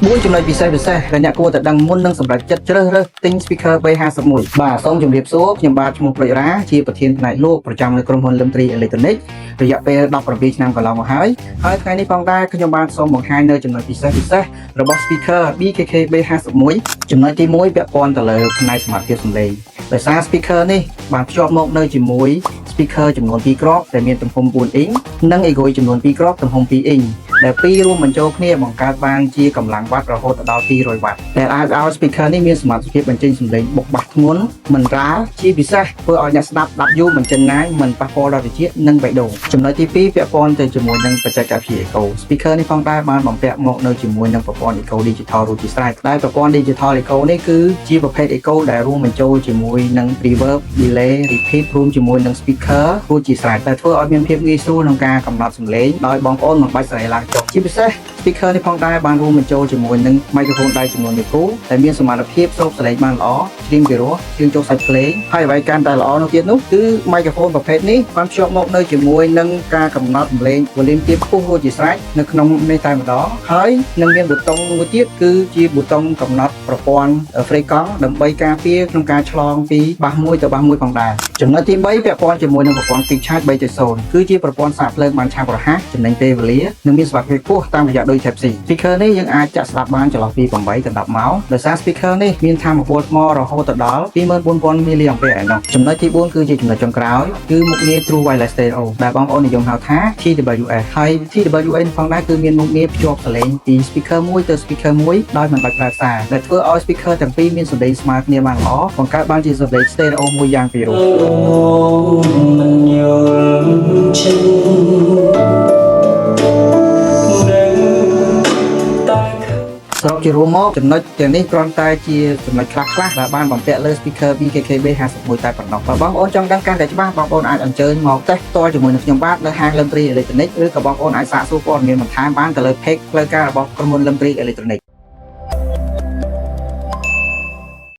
មួយចំណុចពិសេសពិសេសដែលអ្នកគួរតែដឹងមុននឹងសម្រេចចិត្តជ្រើសរើសទិញ speaker B51 បាទសូមជម្រាបសួរខ្ញុំបាទឈ្មោះប្រិចរាជាប្រធានផ្នែកលក់ប្រចាំនៅក្រុមហ៊ុនលឹមទ្រី Electronic រយៈពេល17ឆ្នាំកន្លងមកហើយហើយថ្ងៃនេះផងដែរខ្ញុំបាទសូមបង្ហាញនៅចំណុចពិសេសពិសេសរបស់ speaker BKK B51 ចំណុចទី1ពាក់ព័ន្ធទៅលើផ្នែកសមត្ថភាពសំឡេងដោយសារ speaker នេះបានភ្ជាប់មកនៅជាមួយ speaker ចំនួន2គ្រាប់ដែលមានទំហំ4អ៊ីងនិង aiguille ចំនួន2គ្រាប់ទំហំ2អ៊ីងដែលពីររួមបញ្ចូលគ្នាបង្កើតបានជាកម្លាំងវ៉ាត់រហូតដល់200វ៉ាត់ដែលអាចឲ្យ speaker នេះមានសមត្ថភាពបញ្ចេញសំឡេងបុកបាសធ្ងន់មិនរាល់ជាពិសេសធ្វើឲ្យអ្នកស្ដាប់ស្ដាប់យូរមិនចិនណាយមិនប៉ះពាល់ដល់ត្រចៀកនិងបេះដូងចំណុចទី2ពាក់ព័ន្ធទៅជាមួយនឹងបច្ចេកវិទ្យា Echo speaker នេះផងដែរបានបំពាក់មកនៅជាមួយនឹងប្រព័ន្ធ Echo Digital រួចជាស្រេចដែលប្រព័ន្ធ Digital Echo នេះគឺជាប្រភេទ Echo ដែលរួមបញ្ចូលជាមួយនឹង reverb, delay, repeat រួមជាមួយនឹង speaker រួចជាស្រេចដែលធ្វើឲ្យមានភាពងាយស្រួលក្នុងការកំណត់សំឡេងដោយបងប្អូនមិនបាច់សេរីឡើងចុះជាពិសេស speaker នេះផងដែរបានរួមបញ្ចូលជាមួយនឹង microphone ដៃចំនួន1គូដែលមានសមត្ថភាពស្រូបសំឡេងបានល្អច្រៀងពីរោះច្រៀងចូលសាច់ភ្លេងហើយអ្វីកាន់តែល្អនោះទៀតនោះគឺ microphone ប្រភេទនេះបានភ្ជាប់មកនៅជាមួយនឹងការកំណត់សំឡេង volume ទាបខ្ពស់រួចជាស្រេចនៅក្នុងនេះតែម្ដងហើយនឹងមានប៊ូតុងមួយទៀតគឺជាប៊ូតុងកំណត់ប្រព័ន្ធ frequency ដើម្បីការពារក្នុងការឆ្លងពីបាសមួយទៅបាសមួយផងដែរចំណុចទី3ពាក់ព័ន្ធជាមួយនឹងប្រព័ន្ធ Quick Charge 3.0គឺជាប្រព័ន្ធសាកភ្លើងបានឆាប់រហ័សចំណេញពេលវេលានិងមានសុវត្ថិភាពខ្ពស់តាមរយៈដូច Type C speaker នេះយើងអាចចាក់ស្ដាប់បានចន្លោះពី8ទៅ10ម៉ោងដោយសារ speaker នេះមានថាមពលថ្មរហូតដល់24000មីលីអាំពែឯណោះចំណុចទី4គឺជាចំណុចចុងក្រោយគឺមុខងារ True Wireless Stereo ដែលបងប្អូននិយមហៅថា TWS ហើយ TWS ផងដែរគឺមានមុខងារភ្ជាប់សំឡេងពី speaker មួយទៅ speaker មួយដោយមិនបាច់ប្រើខ្សែដែលធ្វើឲ្យ speaker ទាំងពីរមានសំឡេងស្មើគ្នាបានល្អបង្កើតបានជាសំឡេង stereo មួយយ៉ាងពីរោះ មិនយល់ចិត្តនៅតែ សរុបជារួមមកចំណុចទាំងនេះគ្រាន់តែជាចំណុចខ្លះៗដែលបានបំពាក់លើ speaker BKK B51 តែប៉ុណ្ណោះបើបងប្អូនចង់ដឹងកាន់តែច្បាស់បងប្អូនអាចអញ្ជើញមកតេស្តផ្ទាល់ជាមួយនឹងខ្ញុំបាទនៅហាងលឹមទ្រី Electronic ឬក៏បងប្អូនអាចសាកសួរព័ត៌មានបន្ថែមបានទៅលើ page ផ្លូវការរបស់ក្រុមហ៊ុនលឹមទ្រី Electronic។